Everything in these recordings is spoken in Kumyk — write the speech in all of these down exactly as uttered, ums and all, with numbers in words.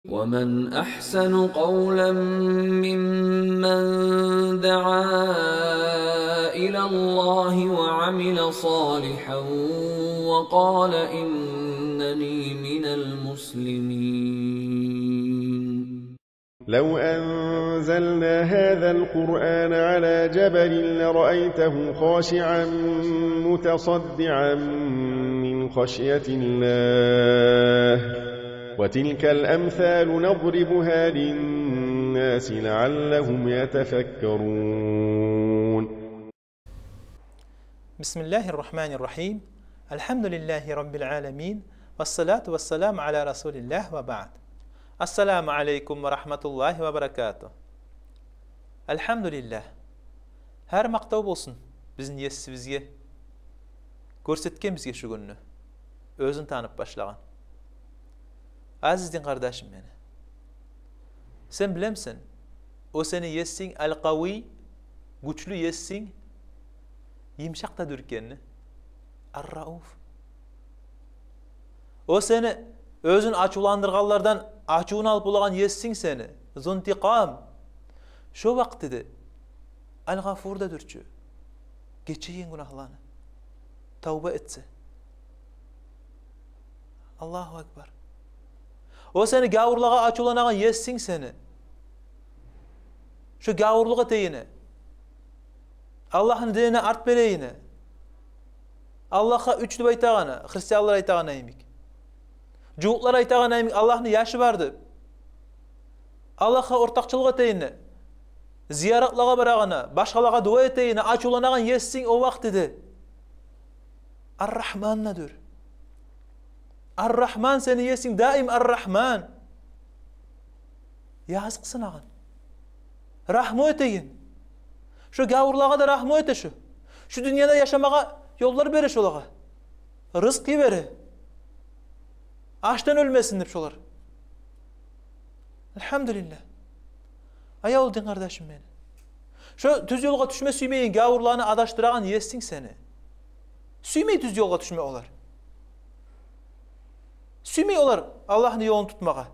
ومن أحسن قولا ممن دعا إلى الله وعمل صالحا وقال إنني من المسلمين. لو أنزلنا هذا القرآن على جبل لرأيته خاشعا متصدعا من خشية الله. وتلك الأمثال نضربها للناس لعلهم يتفكرون. بسم الله الرحمن الرحيم. الحمد لله رب العالمين. والصلاة والسلام على رسول الله وبعد. السلام عليكم ورحمة الله وبركاته. Альхамдулиллагь. Гьар макътав болсун бизин Есибизге, гёрсетген бизге шу гюнню, оьзюн танып башлагъан. Азиз дин къардашым мени, сен билемисен, о сени Есинг Аль-Къавий, гючлю Есинг, йымышакъ да дюр экенни, Ар-Рауф. О сени оьзюн ачувландыргъанлардан ачувун алып болагъан Есинг сени, Зунтикъам. Шо вакътиде Аль-Гъафур да дюр чю, гечеген гюнагьланы, тавба этсе. Аллагьу акбар. О сени гавурлагъа ачувланагъан Есинг сени, шо гавурлукъ этегени, Аллагьны динине арт берегени, Аллагьгъа уьч деп айтагъаны, христианлар айтагъаны йимик, жугьутлар айтагъаны йимик, Аллагьны яшы бар деп, Аллагьгъа ортакъчылыкъ этегени, зияратлагъа барагъаны, башгъалагъа дуа этегени ачувланагъан Есинг о вакътиде Ар-Рагьман да дюр. Ар-Рагьман сени Есинг, даим Ар-Рагьман. Языкъсынагъан, рагьму этеген. Шо гавурлагъа да рагьму эте шо. Шо дюньяда яшамагъа ёллар бере шолагъа, рызкъы бере, ачдан оьлмесин деп шолар. Альхамдулиллагь. Аявлу дин къардашым мени, шо тюз ёлгъа тюшме сюймейген гавурланы адашдырагъан Есинг сени. Сюймей тюз ёлгъа тюшме олар. Сюймей олар Аллагьны ёлун тутмагъа.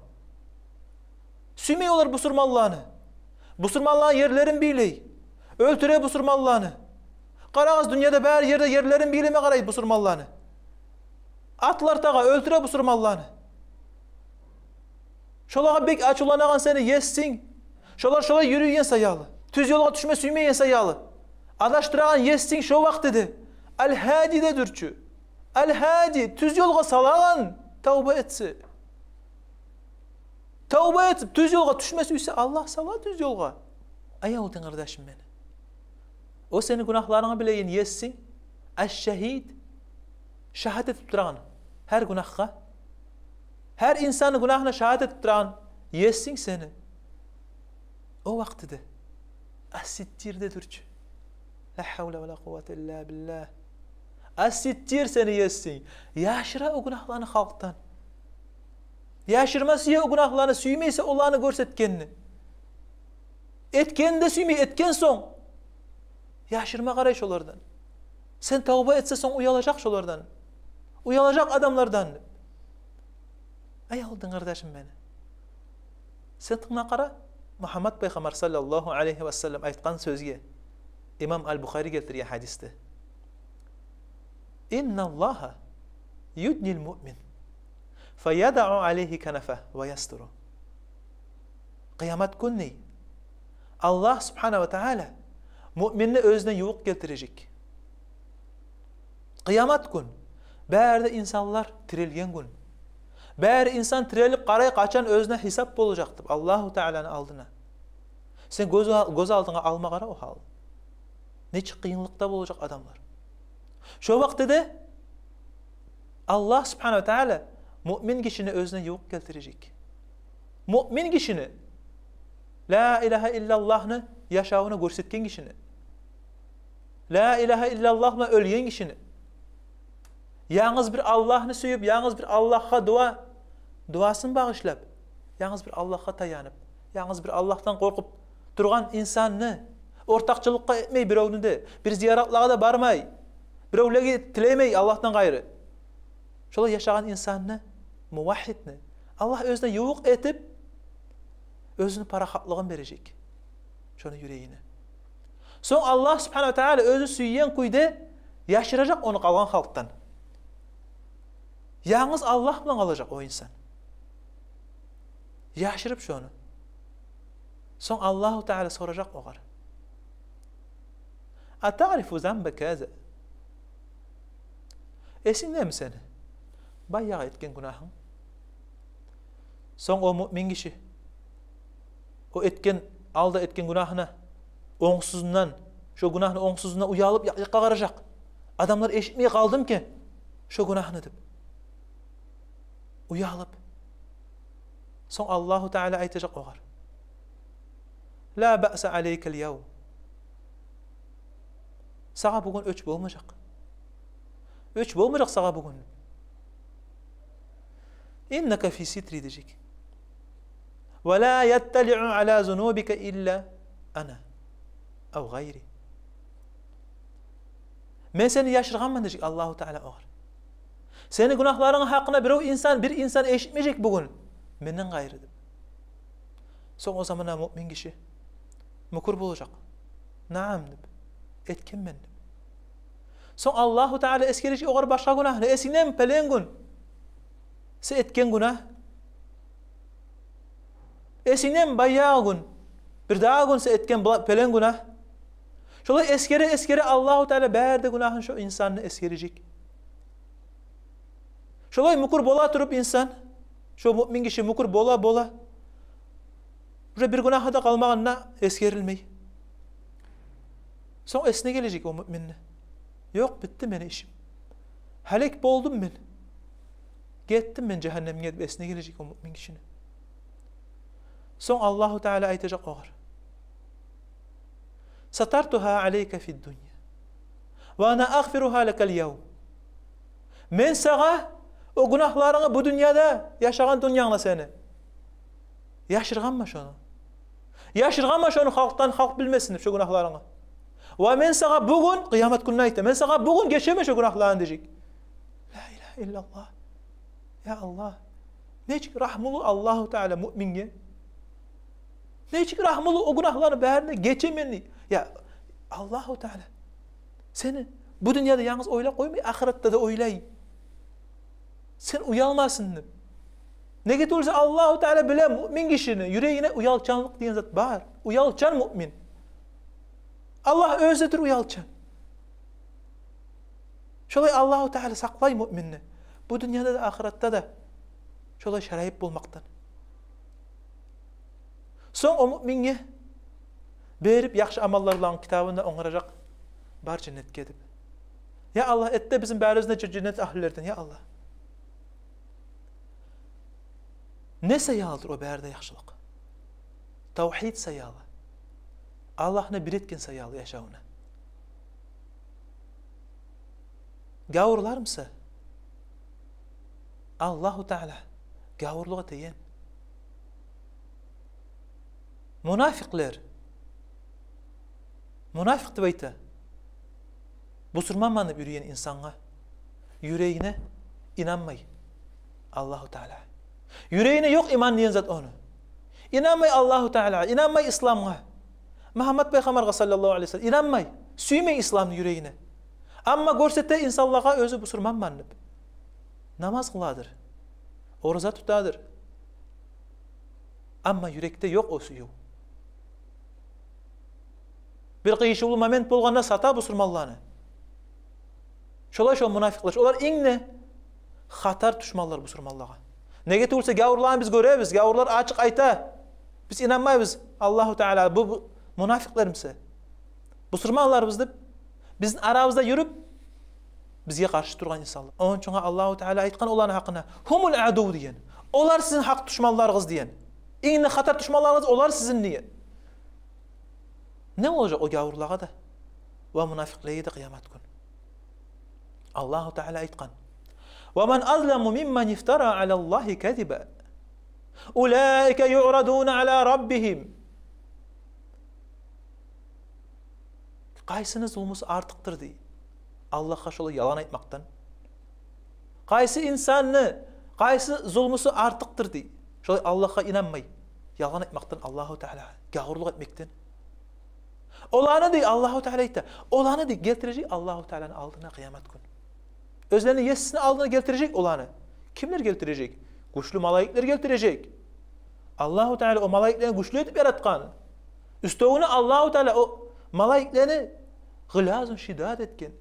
Сюймей олар бусурманланы. Бусурманланы ерлерин бийлей, оьлтюре бусурманланы. Къарагъыз, дюньяда бары ерде ерлерин бийлеме къарай бусурманланы. Атлар тагъа, оьлтюре бусурманланы. Шолагъа бек ачувланагъан сени Есинг. Шолар шолай юрюйген саялы, тюз ёлгъа тюшме сюймейген саялы, адашдырагъан Есинг шо вакътиде Аль-Гьади де дюр чю. Аль-Гьади, тюз ёлгъа салагъан, тавба этсе. Тавба этип, тюз ёлгъа тюшме сюйсе, Аллагь сала тюз ёлгъа. Аявлу дин къардашым мени, о сени гюнагьларынгны билеген Есинг Аш-Шагьид, шагьат этип турагъан гьар гюнагьгъа, гьар инсанны гюнагьына шагьат этип турагъан Есинг сени. О вакътиде Ас-Ситтир де дюр чю. Ла гьавла ва ла къуввата илла биллагь. Ас-Ситтир сени Есинг. Яшыра о гюнагьланы халкъдан. Яшырма сюе о гюнагьланы, сюймей эсе оланы гёрсетгенни. Этгенни де сюймей, этген сонг яшырма къарай шолардан. Сен тавба этсе, сонг уялажакъ шолардан, уялажакъ адамлардан. Аявлу дин къардашым мени, сен тынгла къара Мугьаммад пайхаммар саллаллагьу алайгьи ва саллам айтгъан сёзге. Имам Аль-Бухари гелтирген гьадисде: «Инналлагьа юднил муъмин, фаядау алайгьи канафагьу ва ястуру». Къыямат гюн, дей, Аллагь субгьанагьу ва тааля муъминни оьзюне ювукъ гелтирежек. Къыямат гюн. Бары да инсанлар тирилген гюн. Бары инсан тирилип къарай, къачан оьзюне гьисап болажакъ деп Аллагьу Тааляны алдына. Сен гёз, гёз алдынга алма къара о гьал. Нечик къыйынлыкъда болажакъ адамлар. Шо вакътиде Аллагь субгьанагьу ва тааля муъмин гишини оьзюне ювукъ гелтирежек. Муъмин гишини, ла илагьа иллаллагьны яшавуна гёрсетген гишини, ла илагьа иллаллагь булан оьлген гишини, янгыз бир Аллагьны сююп, янгыз бир Аллагьгъа дуа, дуасын багъышлап, янгыз бир Аллагьгъа таянып, янгыз бир Аллагьдан къоркъуп тургъан инсанны, ортакъчылыкъгъа этмей биревню де, бир зияратлагъа да бармай, биревлеге тилемей Аллагьдан къайры, шолай яшагъан инсанны, мувагьгьидни Аллагь оьзюне ювукъ этип, Оьзюню парахатлыгъын бережек шону юрегине. Сонг Аллагь субгьанагьу ва тагьала оьзю сюйген кюйде яшыражакъ ону къалгъан халкъдан. Янгыз Аллагь булан къалажакъ о инсан, яшырып шону. Сонг Аллагьу тагьала соражакъ огъар: «Атагърифу занба каза?» Эсингдеми сени баягъы этген гюнагьынг? Сонг о муъмин гиши о этген, алда этген гюнагьына, онгсузундан, шо гюнагьны онгсузуна уялып, якъ-якъгъа къаражакъ. «Адамлар эшитмей къалдымы экен шо гюнагьны?» деп уялып. Сонг Аллагьу тагьала айтажакъ огъар: «Ла баъса алейкал явм». Сагъа бугюн оьч болмажакъ. Оьч болмажакъ сагъа бугюн. «Иннака фи ситри», — дежек. «Ва ла ятталиъу ала зунубика илла ана ав гъайри». «Мен сени яшыргъанман, — дежек Аллагьу тагьала огъар. — Сени гюнагьларынг гьакъына бирев инсан, бир инсан эшитмежек бугюн менден къайры», — деп. Сонг о заманда муъмин гиши мюкюр болажакъ: «Наам», — деп, «этгенмен», — деп. Сонг Аллагьу тагьала эсгережек огъар башгъа гюнагьны: «Эсингдеми пелен гюн сен этген гюнагь? Эсингдеми баягъы гюн, бирдагъы гюн сен этген бла-, пелен гюнагь?» Шолай эсгере-эсгере Аллагьу тагьала бары да гюнагьын шо инсанны эсгережек. Шолай мюкюр бола туруп инсан, шо муъмин гиши мюкюр бола-бола, уже бир гюнагьы да къалмагъанда эсгерилмей. Сонг эсине гележек о муъминни: «Ёкъ, битди мени ишим. Гьалек болдум мен. Гетдим мен жагьаннемге», — деп эсине гележек о муъмин гишини. Сонг Аллагьу тагьала айтажакъ огъар: «Сатартугьа алейка фид дунья, ва ана агъфиругьа лакал явм». «Мен сагъа о гюнагьларынгны бу дюньяда, яшагъан дюньянгда сени, яшыргъанман шону. Яшыргъанман шону халкъдан, халкъ билмесин деп шо гюнагьларынгны. Ва мен сагъа бугюн, къыямат гюнюнде айта, мен сагъа бугюн гечемен шо гюнагьларынгны», — дежек. Ла илагьа иллаллагь. Я Аллагь. Нечик рагьмулу Аллагьу тагьала муъминге. Нечик рагьмулу, о гюнагьланы барын да гечемен дей. Я Аллагьу тагьала сени бу дюньяда янгыз ойлап къоймай, ахыратда да ойлай. Сен уялмасын деп. Неге тюгюл де Аллагьу тагьала биле муъмин гишини юрегине уялчанлыкъ деген зат бар. Уялчан муъмин. Аллагь оьзю де уялчан. Шолай Аллагьу тагьала сакълай муъминни бу дюньяда да, ахыратда да шолай шарайып болмакъдан. Сонг о муъминге берип, яхшы амаллар булан китабында онгаражакъ, бар женнетге деп. Я Аллагь, эт де бизин барыбызны да женнет агьлюлерден, я Аллагь. Не саялыдыр о бары да яхшылыкъ? Тавгьид саялы. Аллагьны бир этген саялы яшавуна. Гавурлар буса, Аллагьу тагьала гавурлугъа тиеген. Мунафикълер, мунафикъ деп айта бусурманман деп юрюген инсангъа, юрегине инанмай Аллагьу тагьала. Юрегине ёкъ иман деген зат ону. Инанмай Аллагьу тагьалагъа, инанмай исламгъа, Мугьаммат пайхаммаргъа саллаллагьу алайгьи ва саллам инанмай, сюймей исламны юрегине. Амма гёрсете инсанлагъа оьзю бусурманман деп. Намаз къыладыр, ораза тутадыр. Амма юрекде ёкъ о сююв. Бир къыйышывлу момент болгъанда сата бусурманланы. Шолай шо мунафикълар, олар инг де хатар душманлар бусурманлагъа. Неге тюгюл де гавурланы биз гёребиз, гавурлар ачыкъ айта: «Биз инанмайбыз Аллагьу тагьала, бу, бу мунафикълер буса. Бусурманларбыз деп, бизин арабызда юрюп, бизге къаршы тургъан инсанлар». Ону учун Аллагьу тагьала айтгъан оланы гьакъына: «Гьумул адув», — деген. Олар сизин гьакъ душманларыгъыз деген. Инг де хатар душманларыгъыз олар сизин деген. Не болажакъ о гавурлагъа да ва мунафикълеге де къыямат гюн? Аллагьу тагьала айтгъан: «Ва ман азламу мимман ифтара алаллагьи казиба. Улаика юърадуна ала раббигьим». Къайсыны зулмусу артыкъдыр дей Аллагьгъа шолай ялан айтмакъдан? Къайсы инсанны, къайсы зулмусу артыкъдыр дей шолай Аллагьгъа инанмай? Ялгъан айтмакъдан Аллагьу Таала, гавурлукъ этмекден. Оланы, дей, Аллагьу Таала айта, оланы, дей, гелтирежек Аллагьу Тааланы алдына къыямат гюн. Оьзлени есисини алдына гелтирежек оланы. Кимлер гелтирежек? Гючлю малайиклер гелтирежек. Аллагьу Таала о малайиклени гючлю этип яратгъан. Уьстевюне Аллагьу Таала о малайиклени гъилязун шидад этген.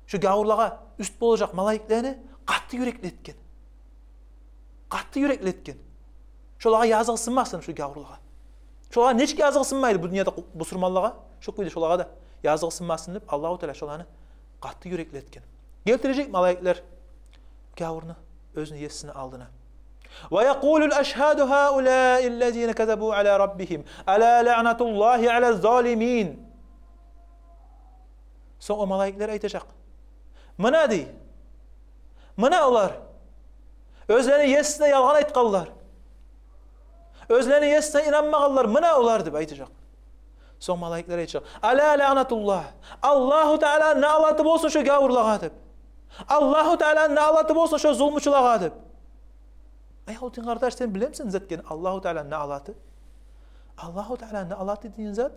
Шо гавурлагъа уьст болажакъ малайиклени къатты юрекли этген. Къатты юрекли этген. Шолагъа языгъы сынмасын, шо гавурлагъа. Шолагъа нечик языгъы сынмайды бу дюньяда бусурманлагъа, шо кюйде шолагъа да языгъы сынмасын деп, Аллагьу Таала шоланы къатты юрекли этген. Гелтирежек малайиклер гавурну оьзюню есисини алдына. Ва якъулул ашгьаду гьаулаи ллазина казабу ала раббигьим, ала лаънатуллагьи ала ззалимин. Сонг о малайиклер айтажакъ: «Мына, — дей, — мына олар, оьзлени есисине ялгъан айтгъанлар, оьзлени есисине инанмагъанлар, мына олар», — деп айтажакъ. Сонг малайиклер айтажакъ: «Ала лаънатуллагь, Аллагьу Тааланы налаты болсун шо гавурлагъа», — деп. «Аллагьу Тааланы налаты болсун шо зулмучулагъа», — деп. Ай, о дин къардаш, сен билемисен зат экенни Аллагьу Тааланы налаты? Аллагьу Тааланы налаты деген зат,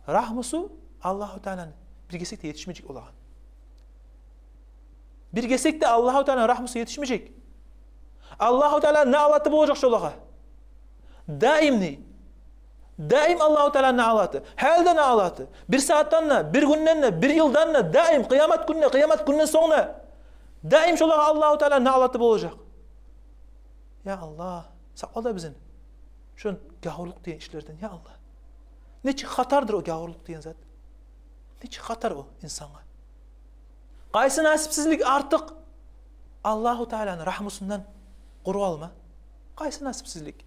рагьмусу Аллагьу Тааланы бир гесек де етишмежек олагъа. Бир гесек де Аллагьу Тааланы рагьмусу етишмежек. Аллагьу Тааланы налаты болажакъ шолагъа. Даимни. Даим Аллагьу Тааланы налаты. Гьалда налаты. Бир сагьатдан да, бир гюнден де, бир йылдан да, даим, къыямат гюнде, къыямат гюнден сонг да. Даим шолагъа Аллагьу Тааланы налаты болажакъ. Я Аллагь, сакъла да бизин шо гавурлукъ деген ишлерден, я Аллагь. Нечик хатардыр о гавурлукъ деген зат. Нечик хатар о инсангъа. Къайсы насипсизлик артыкъ Аллагьу Тааланы рагьмусундан къуру къалма? Къайсы насипсизлик?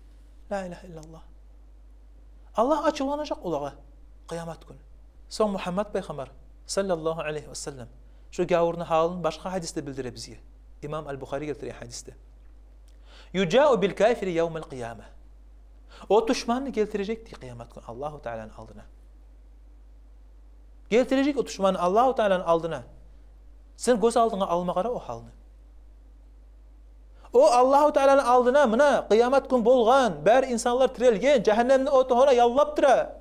Ла илагьа иллаллагь. Аллагь ачувланажакъ олагъа къыямат гюн. Сонг Мугьаммад пайхаммар, саллаллагьу алайгьи ва саллам, шо гавурну гьалын башгъа гьадисде билдире бизге. Имам Аль-Бухари гелтирген гьадисде. Южау биль кафири явмаль къияма. О душманны гелтирежек, дей, къыямат гюн Аллагьу Тааланы алдына. Гелтирежек о душманны Аллагьу Тааланы алдына. Сен гёз алдынга алма къара о гьалны. О Аллагьу Тааланы алдына, мына, къыямат гюн болгъан, бары инсанлар тирелген, жагьаннемни оту гьона яллап тура.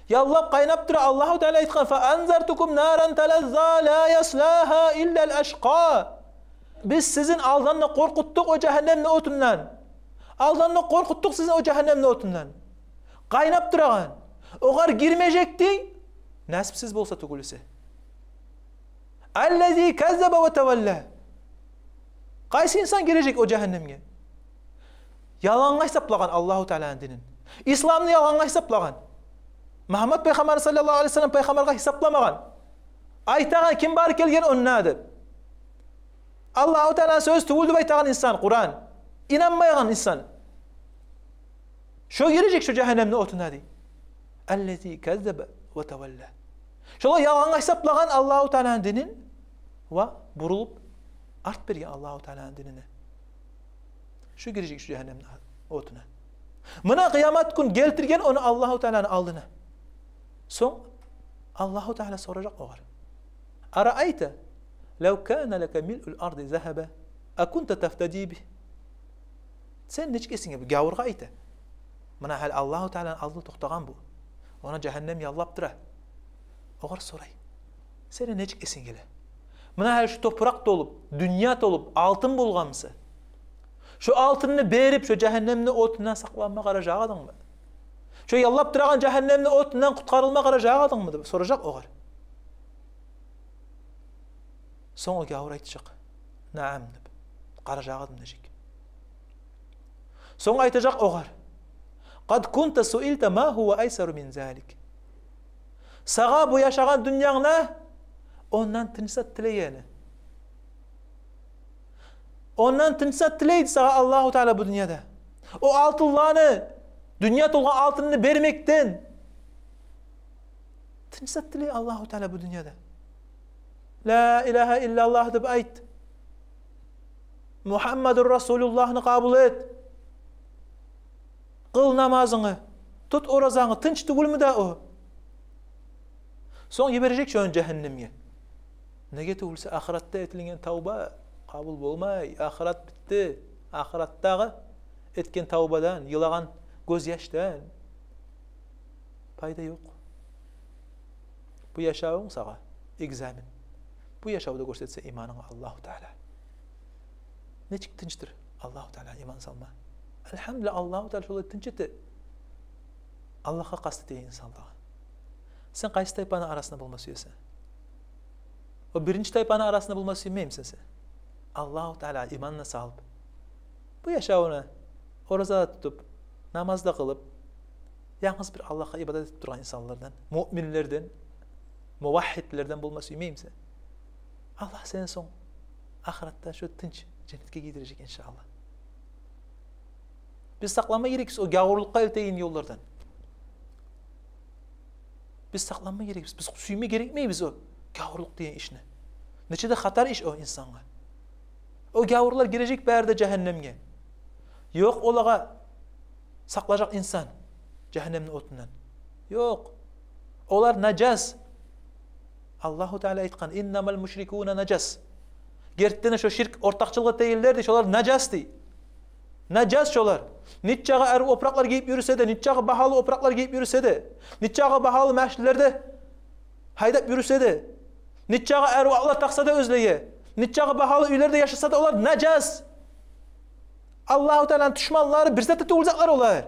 Яллап, къайнап тура. Аллагьу Таала айтгъан: «Фа анзартукум наран талазза ла яслагьа иллаль ашкъа». Биз сизин алданны къоркъутдукъ о жагьаннемни отундан. Алданны къоркъутдукъ сизин о жагьаннемни отундан. Къайнап турагъан. Огъар гирмежек, дей, насипсиз болса тюгюл эсе. Аллази каззаба ва тавалла. Къайсы инсан гирежек о жагьаннемге? Ялгъангъа гьисаплагъан Аллагьу Тааланы динин. Исламны ялгъангъа гьисаплагъан. Мугьаммад пайхаммарны, саллаллагьу алайгьи ва саллам, пайхаммаргъа гьисапламагъан. Айтагъан: «Ким бары гелген онда?» — деп. Аллагьу Тааланы сёзю тюгюл деп айтагъан инсан Къуран. Инанмайгъан инсан. Шо гирежек шо жагьаннемни отуна, дей. Аллази каззаба ва тавалла. Шолай ялгъангъа гьисаплагъан Аллагьу Тааланы динин ва бурулуп арт берген Аллагьу Тааланы динине. Шо гирежек шо жагьаннемни отуна. Муна къыямат гюн гелтирген ону Аллагьу Тааланы алдына. Сонг Аллагьу Таала соражакъ огъар: «Араайта лав кана лака милъуль арзи загьаба акунта тафтади бигь?» Сени нечик эсинге, бу гавургъа айта. Муна гьали Аллагьу Тааланы алдында токътагъан бу. Ону жагьаннем яллап тура. Огъар сорай: «Сени нечик эсинге геле? Муна гьали шу топуракъ толуп, дюнья толуп алтын болгъан буса, шо алтынны берип, шо жагьаннемни отундан сакъланма къаражакъ эдингми? Шо яллап турагъан жагьаннемни отундан къутгъарылма къаражакъ эдингми?» — деп соражакъ огъар. Сонг о гавур айтажакъ: «Наам», — деп, «къаражакъ эдим», — дежек. Сонг айтажакъ огъар: «Къад кунта суилта ма гьува айсару мин залик». Сагъа бу яшагъан дюньянгда ондан тынч зат тилегени. Ондан тынч зат тилейди сагъа Аллагьу Таала бу дюньяда. О алтынланы, дюнья толгъан алтынны бермекден тынч зат тилей Аллагьу Таала бу дюньяда. «Ла илагьа иллаллагь» деп айт. «Мугьаммадур Расулуллагьны» къабул эт. Къыл намазынгны, тут оразангны, тынч тюгюлмю дагъы о? Сонг йибережек шону жагьаннемге. Неге тюгюл эсе, ахыратда этилинген тавба къабул болмай. Ахырат битди. Ахыратдагъы этген тавбадан, йылагъан гёзьяшдан пайда ёкъ. Бу яшавунг сагъа экзамен. Бу яшавда гёрсетсе иманынгны Аллагьу Таала. Нечик тынчдыр Аллагьу Таала иман салма. Альгьамдулиллагь, Аллагьу Таала шолай тынч эте Аллагьгъа къаст этеген инсанлагъа. Сен къайсы тайпаны арасында болма сюесен? О биринчи тайпаны арасында болма сюймеймисен сен? Аллагьу Таала иманны салып, бу яшавуна ораза да тутуп, намаз да къылып, янгыз бир Аллагьгъа ибадат этип тургъан инсанлардан, муъминлерден, мувагьгьидлерден болма сюймеймисен? Аллагь сени сонг ахыратда шо тынч женнетге гийирежек, иншааллагь. Биз сакъланма герекбиз о гявурлукъгъа элтеген ёллардан. Биз сакъланма герекбиз. Биз сюйме герекмейбиз о гявурлукъ деген ишни. Нече де хатар иш о инсангъа. О гявурлар гирежек бары да жагьаннемге. Ёкъ олагъа сакълажакъ инсан жагьаннемни отундан. Ёкъ. Олар нажас. Аллагьу Таала айтгъан: «Иннамал мушрикуна нажас». Гертиден де шо ширк ортакъчылыкъ этегенлер дей, шолар нажас дей. Нажас шолар. Нечакъы арив опуракълар гийип юрюсе де, нечакъы багьалы опуракълар гийип юрюсе де, нечакъы багьалы машинлерде гьайдап юрюсе де, нечакъы арив атлар такъса да оьзлеге, нечакъы багьалы уьйлерде яшаса да, олар нажас. Аллагьу Тааланы душманлары, бир зат да тюгюл затлар олар.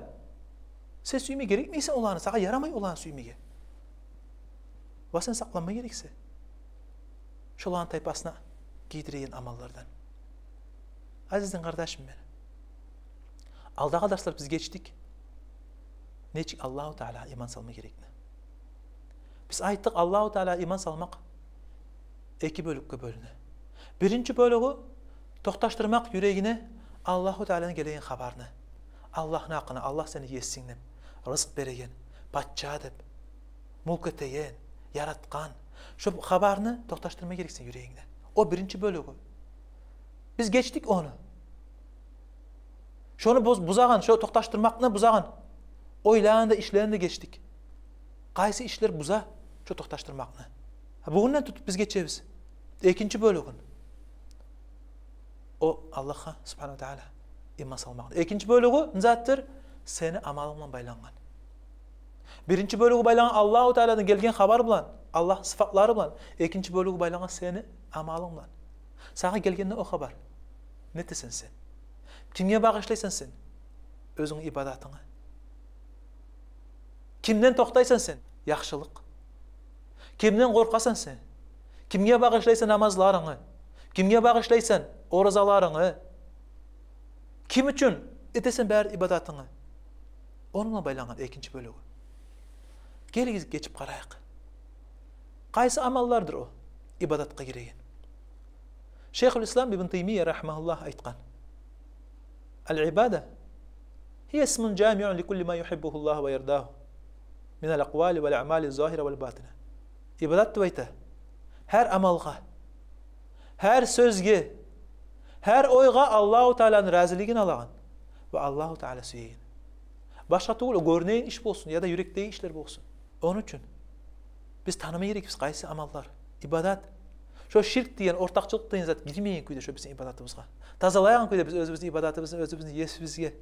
Сен сюйме герекмейсен оланы, сагъа ярамай оланы сюймеге. Ва сен сакъланма герексен шоланы тайпасына гийиреген амаллардан. Азиз дин къардашым мени, алдагъы дарслар биз гечдик нечик Аллагьу Таалагъа иман салма герекни. Биз айтдыкъ, Аллагьу Таалагъа иман салмакъ эки бёлюкге бёлюне. Биринчи бёлюгю — токъташдырмакъ юрегине Аллагьу Тааланы гелеген хабарны. Аллагьны гьакъына, Аллагь сени есинг деп, рызкъ береген, пача деп, мулк этеген, яратгъан. Шо хабарны токъташдырма герексен юрегингде. О биринчи бёлюгю. Биз гечдик ону. Шону буз-, бузагъан, шо токъташдырмакъны бузагъан ойланы да, ишлени де гечдик. Къайсы ишлер буза шо токъташдырмакъны? Гьа, бугюнден тутуп биз гечебиз экинчи бёлюгюн. О Аллагьгъа, Субгьанагьу ва Таала, иман салмакъны. Экинчи бёлюгю не затдыр? Сени амалынг булан байлангъан. Биринчи бёлюгю байлангъан Аллагьу Тааладан гелген хабар булан, Аллагьны сыфатлары булан. Экинчи бёлюгю байлангъан сени амалынг булан. Сагъа гелгенде о хабар, не этесен сен? Кимге багъышлайсан сен оьзюнгню ибадатынгны? Кимден токътайсан сен яхшылыкъ? Кимден къоркъасан сен? Кимге багъышлайсан намазларынгны? Кимге багъышлайсан оразаларынгны? Ким учун этесен бары ибадатынгны? Ону булан байлангъан экинчи бёлюгю. Гелигиз, гечип къарайыкъ. Къайсы амаллардыр о ибадатгъа гиреген? Шайхул Ислам Ибн Таймия, рагьимагьуллагь, айтгъан: «Аль-ибада гьия исмун жамиун ли кулли ма югьиббугьуллагьу ва ярдагьу миналь акъвали валь аъмали ззагьира валь батина». Ибадат деп айта гьар амалгъа, гьар сёзге, гьар ойгъа Аллагьу Тааланы разилигин алагъан ва Аллагьу Таала сюеген. Башгъа тюгюл, о гёрюнеген иш болсун яда юрекдеги ишлер болсун. Ону учун биз таныма герекбиз къайсы амаллар ибадат. Шо ширк деген, ортакъчылыкъ деген зат гирмеген кюйде шо бизин ибадатыбызгъа. Тазалайгъан кюйде биз оьзюбюзню ибадатыбызны оьзюбюзню есибизге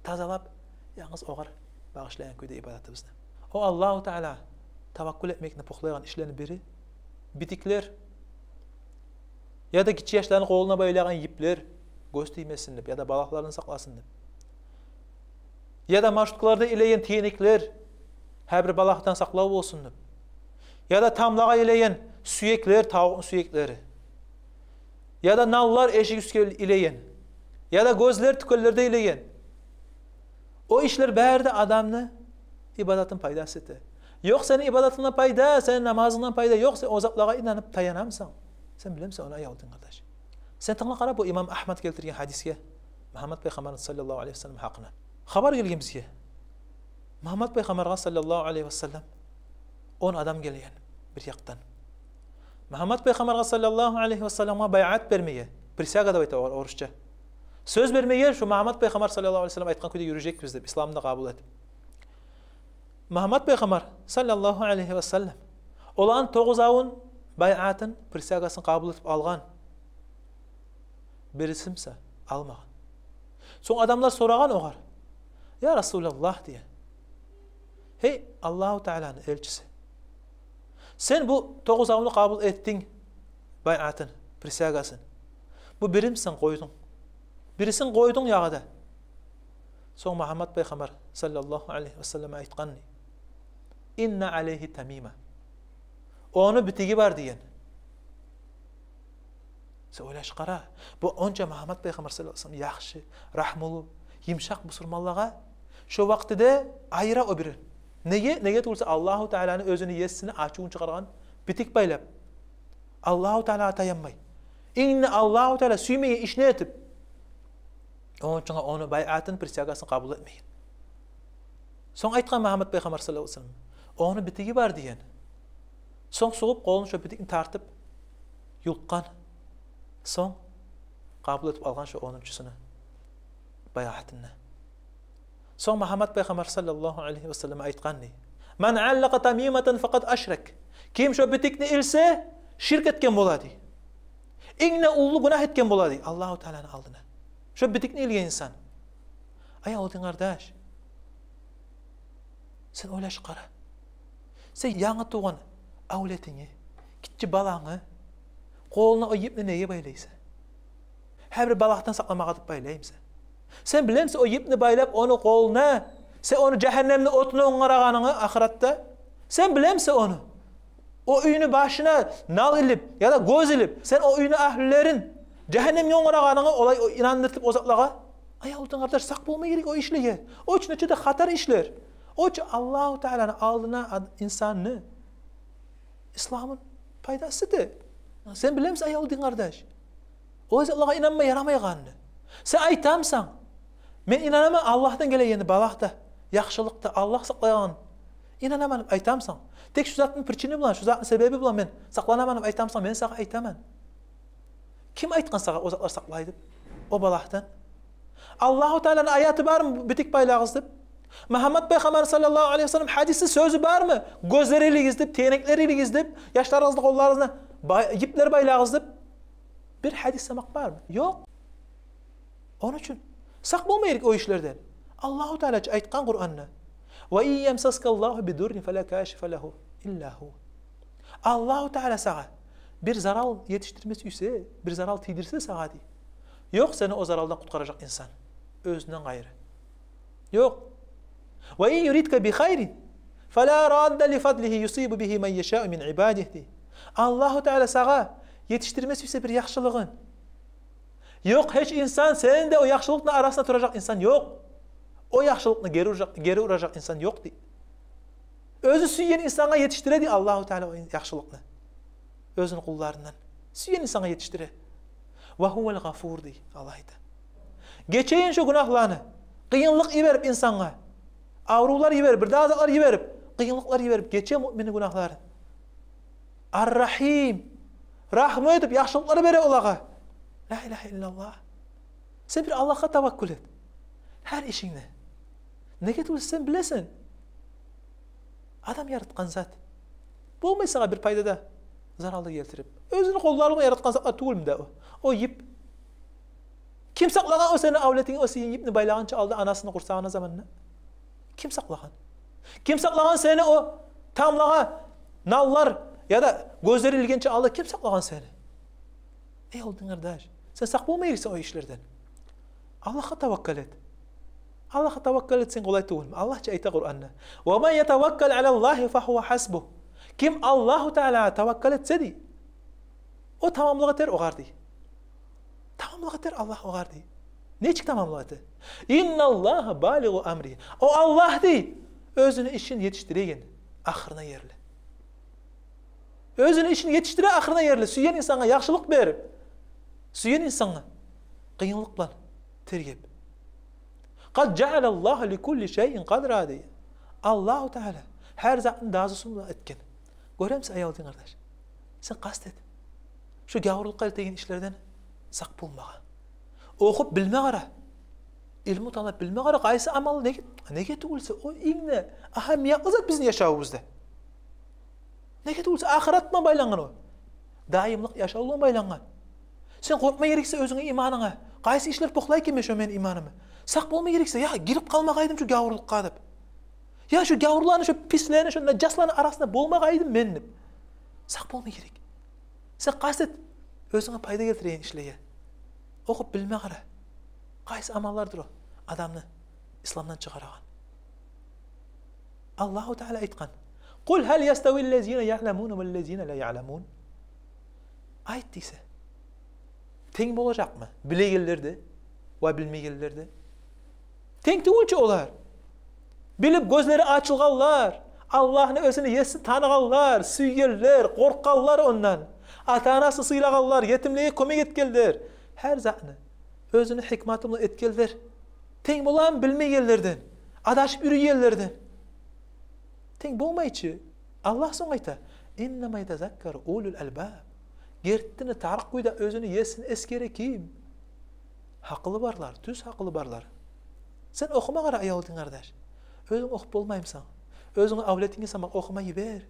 тазалап, янгыз огъар багъышлайгъан кюйде ибадатыбызны. О Аллагьу Таала таваккул этмекни пухлайгъан ишлени бири — битиклер, яда гиччи яшланы къолуна байлайгъан йиплер, гёз тиймесин деп, яда балагьлардан сакъласын деп. Яда маршруткаларда илеген тегенеклер, гьар бир балагьдан сакълав болсун деп. Яда тамлагъа илеген сюеклер, тавукъну сюеклери. Яда наллар эшик уьстге илеген. Яда гёзлер тюкенлерде илеген. О ишлер бары да адамны ибадатын пайдасыз эте. Ёкъ сени ибадатынгдан пайда, сени намазынгдан пайда ёкъ, сен о затлагъа инанып таянамысан? Сен билемисен ону, аявлу дин къардаш? Сен тынгла къара бу имам Агьмад гелтирген гьадисге, Мугьаммад пайхаммарны, саллаллагьу алайгьи ва саллам, гьакъына. Хабар гелген бизге. Мугьаммад пайхаммаргъа, саллаллагьу алайгьи ва саллам, он адам гелген бир якъдан. Мугьаммад пайхаммаргъа, саллаллагьу алайгьи ва салламгъа, байъат бермеге, присяга деп айта ор-, орусча. Сёз бермеге, шо Мугьаммад пайхаммар, саллаллагьу алайгьи ва саллам, айтгъан кюйде юрюжекбиз деп, исламны къабул этип. Мугьаммад пайхаммар, саллаллагьу алайгьи ва саллам, оланы тогъузавун байъатын, присягасын къабул этип алгъан. Бириси буса алмагъан. Сонг адамлар сорагъан огъар: «Я Расулаллагь, — деген, — гьей, Аллагьу Тааланы элчиси, сен бу тогъуз авну къабул этдинг, байъатын, присягасын. Бу бирин сен къойдунг, бирисин къойдунг ягъада». Сонг Мугьаммат пайхаммар саллаллагьу алайгьи васаллам айтгъан дей: «Инна алайгьи тамима. Ону битиги бар», — деген. Сен ойлаш къара, бу онча Мугьаммат пайхаммар саллаллагьу алайгьи васаллам яхшы, рагьмулу, йымышакъ бусурманлагъа, шо вакътиде айыра о бирин. Неге? Неге тюгюлсе, Аллагьу Тааланы, оьзюню есини ачувун чыгъаргъан битик байлап, Аллагьу Таалагъа таянмай, инг де Аллагьу Таала сюймеген ишни этип, ону учун ону байъатын, присягасын къабул этмеген. Сонг айтгъан Мугьаммат пайхаммар саллаллагьу алайгьи васаллам: «Ону битиги бар», — деген. Сонг сугъуп, къолун шо битикни тартып юлкъгъан. Сонг къабул этип алгъан шо онунчусуну байъатын. Сонг Мугьаммат пайхаммар саллаллагьу алайгьи васаллам айтгъан дей: «Ман аллакъа тамиматан факъад ашрак». Ким шо битикни илсе, ширк этген бола дей. Инг де уллу гюнагь этген бола дей Аллагьу Тааланы алдына шо битикни илген инсан. Аявлу дин къардаш, сен ойлаш къара. Сен янгы тувгъан авлетинги, гиччи балангы къолуна о йипни неге байлайсан? Гьар бир балагьдан сакъламагъа деп байлаймысан? Сен билемисен, о йипни байлап ону къолуна, сен ону жагьаннемни отуна онгарагъанынгны ахыратда? Сен билемисен ону? О уьйню башына нал илип яда гёз илип, сен о уьйню агьлюлерин жагьаннемге онгарагъанынгны, олай о инандыртып о затлагъа? Аявлу дин къардаш, сакъ болма герек о ишлеге. О чу нече де хатар ишлер. О чу Аллагьу Тааланы алдына ад-, инсанны исламын пайдасы да. Сен билемисен, аявлу дин къардаш, о затлагъа инанма ярамайгъанны? Сен айтамысан: «Мен инанаман Аллагьдан гелегенни, балагь да, яхшылыкъ да Аллагь сакълайгъан, инанаман», — деп айтамысан? «Тек шу затны причинасы булан, шу затны себеби булан мен сакъланаман», — деп айтамысан? Мен сагъа айтаман. Ким айтгъан сагъа о затлар сакълай деп, о балагьдан? Аллагьу Тааланы аяты бармы битик байлагъыз деп? Мугьаммат пайхаммар саллаллагьу алайгьи васаллам гьадиси, сёзю бармы гёзлер илигиз деп, тегенеклер илигиз деп, яшларыгъызны къолларына бай-, йиплер байлагъыз деп? Бир гьадис сама бармы? Ёкъ. Ону учун сакъ болма герек о ишлерден. Аллагьу Таала чы айтгъан Къуранда: «Ва ин ямсаскаллагьу бидуррин фала кашифа лагьу илла гьу». Аллагьу Таала сагъа бир зарал етишдирме сюйсе, бир зарал тийдирсе сагъа, дей, ёкъ сени о заралдан къутгъаражакъ инсан оьзюнден къайры. Ёкъ. «Ва ин юридка би хайрин фала радда ли фадлигьи юсибу бигьи ман яшау мин ибадигьи», дей. Аллагьу Таала сагъа етишдирме сюйсе бир яхшылыгъын, ёкъ гьеч инсан сени де о яхшылыкъны арасына туражакъ инсан ёкъ. О яхшылыкъны гери уражакъ, гери уражакъ инсан ёкъ, дей. Оьзю сюйген инсангъа етишдире, дей, Аллагьу Таала о яхшылыкъны оьзюню къулларындан. Сюйген инсангъа етишдире. «Ва гьувал гъафур», дей, Аллагь айта. Гечеген шо гюнагьланы, къыйынлыкъ йиберип инсангъа, аврувлар йиберип, бир дагъы затлар йиберип, къыйынлыкълар йиберип гече муъминни гюнагьларын. «Ар-Рагьим», рагьму этип, яхшылыкълар бере олагъа. Ла илагьа иллаллагь. Сен бир Аллагьгъа таваккул эт гьар ишингде. Неге тюгюл сен билесен, адам яратгъан зат болмай сагъа бир пайда да, зарал да гелтирип. Оьзюню къоллары булан яратгъан затлар тюгюлмю де о? О йип. Ким сакълагъан о сени авлетинги, о сени йипни байлагъынча алда анасыны къурсагъына заманда? Ким сакълагъан? Ким сакълагъан сени о тамлагъа наллар яда гёзлер илгенче алда? Ким сакълагъан сени? Эй, оьзюнг, къардаш, сен сакъ болма герексен о ишлерден. Аллагьгъа таваккал эт. Аллагьгъа таваккал этсенг къолай тюгюлмю? Аллагь чы айта Къуранда: «Ва ман ятаваккал алаллагьи фагьува гьасбугь». Ким Аллагьу Таалагъа таваккал этсе, дей, о тамамлыкъ этер огъар, дей. Тамамлыкъ этер Аллагь огъар, дей. Нечик тамамлыкъ эте? «Инналлагьа балигъу амригьи». О Аллагь, дей, оьзюню ишин етишдиреген ахырына ерли. Оьзюню ишин етишдире ахырына ерли, сюйген инсангъа яхшылыкъ берип, сюйген инсангъа къыйынлыкъ булан тергеп. «Къад жаалаллагьу ликулли шайин къадра», дей. Аллагьу Таала гьар затны дазусун этген. Гёремисен, эй, оьзюнг, къардаш, сен къаст эт шо гявурлукъгъа элтеген ишлерден сакъ болмагъа. Охуп билме къара. Илму талап билме къара, къайсы амал, неге, неге тюгюлсе, о инг де агьамиятлы зат бизин яшавубузда. Неге тюгюлсе, ахыратына байлангъан о. Даимлик яшавгъа байлангъан. Сен къоркъма герексен оьзюнгню иманынга. Къайсы ишлер бокълай экен мен шо мени иманымны? Сакъ болма герексен, я гирип къалмагъайдым шу гявурлукъгъа деп. Я шу гявурланы, шу пислени, шу нажасланы арасында болмагъайдым мен деп. Сакъ болма герек. Сен къаст эт оьзюнге пайда гелтиреген ишлеге. Охуп билме къара. Къайсы амаллардыр о адамны исламдан чыгъарагъан? Аллагьу Таала айтгъан: «Къул гьал ястави ллазина яъламуна валлазина ла яъламун?» Айт дейсе. Тенг болажакъмы билегенлер де ва билмегенлер де? Тенг тюгюл чю олар. Билип гёзлери ачылгъанлар, Аллагьны, оьзюню есин таныгъанлар, сюйгенлер, къоркъгъанлар ондан, ата-анасын сыйлагъанлар, етимлеге кёмек этгенлер, гьар затны оьзюню гьикматы булан этгенлер. Тенг боламы билмегенлерден, адашып юрюйгенлерден? Тенг болмай чы. Аллагь сонг айта: «Иннама ятазаккару улул албаб». Гертини тарыкъ кюйде оьзюню есин эсгере ким? Гьакъылы барлар, тюз гьакъылы барлар. Сен охума къара, аявлу дин къардаш. Оьзюнг охуп болмаймысан, оьзюнгню авлетинге сама охума йибер.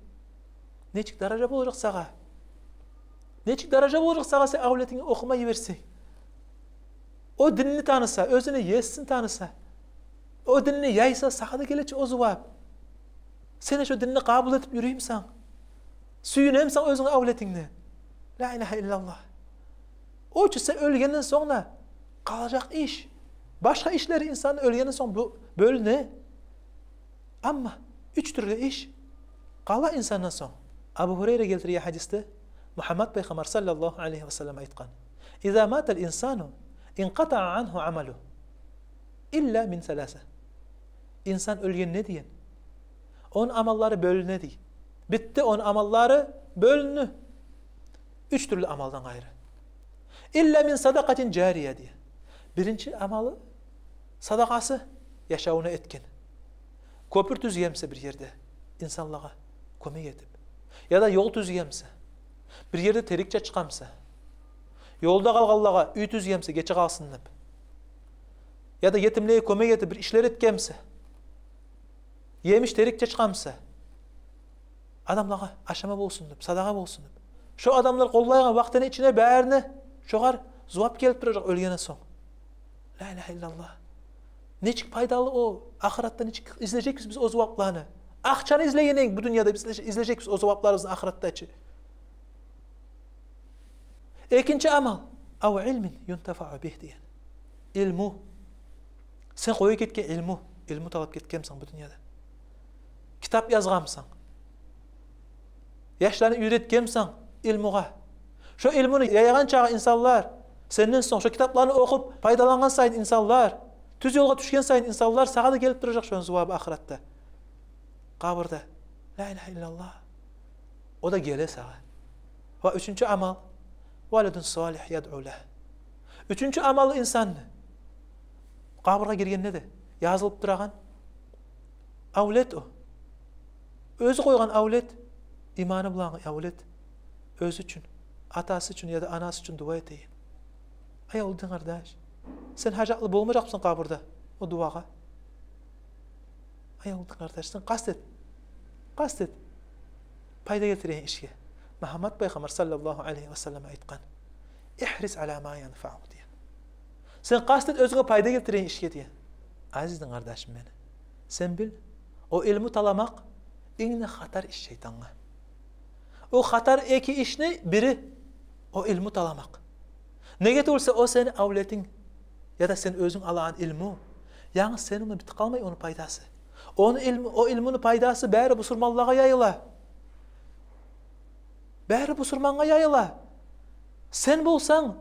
Нечик даража болажакъ сагъа? Нечик даража болажакъ сагъа сен авлетинге охума йиберсенг? О динни таныса, оьзюню есин таныса, о динни яйса, сагъа да геле чи о зувап. Сен де шо динни къабул этип юрюймюсен? Сююнемисен оьзюнгню авлетингни? Ла илагьа иллаллагь. О чу сен оьлгенден сонг да къалажакъ иш. Башгъа ишлери инсанны оьлгенден сонг бё-, бёлюне. Амма уьч тюрлю иш къала инсандан сонг. Абу Гьурайра гелтирген гьадисде Мугьаммат пайхаммар саллаллагьу алайгьи ва саллам айтгъан: «Иза матал инсану инкъатаа ангьу амалугьу илла мин саласа». Инсан оьлгенде деген, ону амаллары бёлюне дей. Битди, ону амаллары бёлюндю. Уьч тюрлю амалдан къайры. «Илла мин садакъатин жария» дей. Биринчи амалы — садакъасы, яшавунда этген. Кёпюр тюзгенмисе бир ерде, инсанлагъа кёмек этип, яда ёл тюзгенмисе, бир ерде терек чачгъанмисе, ёлда къалгъанлагъа уьй тюзгенмисе гече къалсын деп, яда етимлеге кёмек этип бир ишлер этгенмисе, емиш терек чачгъанмисе, адамлагъа ашама болсун деп, садагъа болсун деп. Шо адамлар къоллайгъан вакътини ичинде барына шогъар зувап гелип туражакъ оьлгенден сонг. Ла илагьа иллаллагь. Нечик пайдалы о, ахыратда нечик излежекбиз биз о зувапланы? Акъчаны излегендей бу дюньяда биз излеже-, излежекбиз о зувапларыбызны ахыратда чы. Экинчи амал: «Ав илмин юнтафау бигь» деген. Илму. Сен къоюп гетген илму, илму талап гетгенмисен бу дюньяда? Китап язгъанмысан? Яшланы уьйретгенмисен илмугъа? Шо илмуну яйгъан чакъы инсанлар, сенден сонг шо китапланы охуп пайдалангъан сайын инсанлар, тюз ёлгъа тюшген сайын инсанлар, сагъа да гелип туражакъ шону зувабы ахыратда, къабурда. Ла илагьа иллаллагь. О да геле сагъа. Ва уьчюнчю амал: «Валадун салигь ядъу лагь». Уьчюнчю амалы инсанны къабургъа гиргенде де язылып турагъан авлет о. Оьзю къойгъан авлет, иманы булангъы авлет, оьзю учун, атасы учун яда анасы учун дуа этеген. Аявлу дин къардаш, сен гьажатлы болмажакъмысан къабурда о дуагъа? Аявлу дин къардаш, сен къаст эт. Къаст эт пайда гелтиреген ишге. Мугьаммат пайхаммар саллаллагьу алайгьи ва саллам айтгъан: «Игьрис ала ма янфаук» деген. Сен къаст эт оьзюнге пайда гелтиреген ишге деген. Азиз дин къардашым мени, сен бил, о илму таламакъ инг де хатар иш шайтангъа. О хатар эки ишни бири — о илму таламакъ. Неге тюгюл эсе, о сени авлетинг яда сен оьзюнг алагъан илму янгыз сени булан битип къалмай ону пайдасы. Ону илму, о илмуну пайдасы бары бусурманлагъа яйыла. Бары бусурмангъа яйыла. Сен болсанг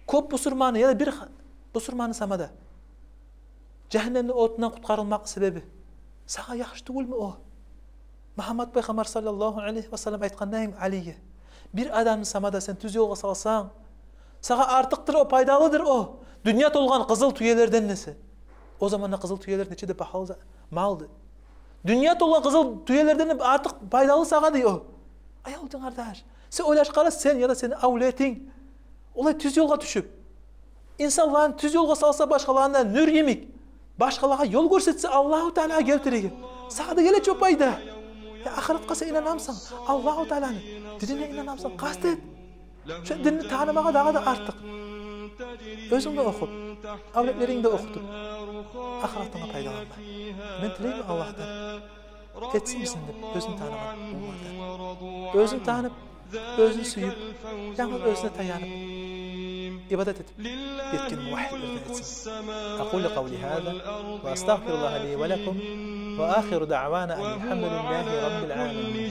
кёп бусурманны яда бир ха-, бусурманны сама да жагьаннемни отундан къутгъарылмакъ себеби. Сагъа яхшы тюгюлмю о? Мугьаммат пайхаммар саллаллагьу алайгьи ва саллам айтгъандай Алиге: «Бир адамны сама да сен тюз ёлгъа салсанг, сагъа артыкъдыр о, пайдалыдыр о дюнья толгъан къызыл тюелерден» десе. О заманда къызыл тюелер нече де багьалы за-, малды. «Дюнья толгъан къызыл тюелерден артыкъ пайдалы сагъа» дей о. Аявлу дин къардаш, сен ойлашып къара, сен яда сени авлетинг олай тюз ёлгъа тюшюп, инсанланы тюз ёлгъа салса, башгъаларына нюр йимик, башгъалагъа ёл гёрсетсе Аллагьу Таалагъа гелтиреген, сагъа да геле чи о пайда. Я ахыратгъа сен инанамысан, Аллагьу Тааланы динине инанамысан? Къаст эт шо динни танымагъа дагъы да артыкъ. Оьзюнг де охуп, Авлетлеринг де охутуп, ахыратынга пайдаланма. Мен тилеймен Аллагьдан, этсин бизин деп оьзюн таныгъан къуллардан. Оьзюн танып, оьзюн сююп, янгыз оьзюне таянып, ибадат этип етген муваххидлерден этсин. أقول قولي هذا وأستغفر الله لي ولكم وآخر دعوانا أن الحمد لله رب العالمين.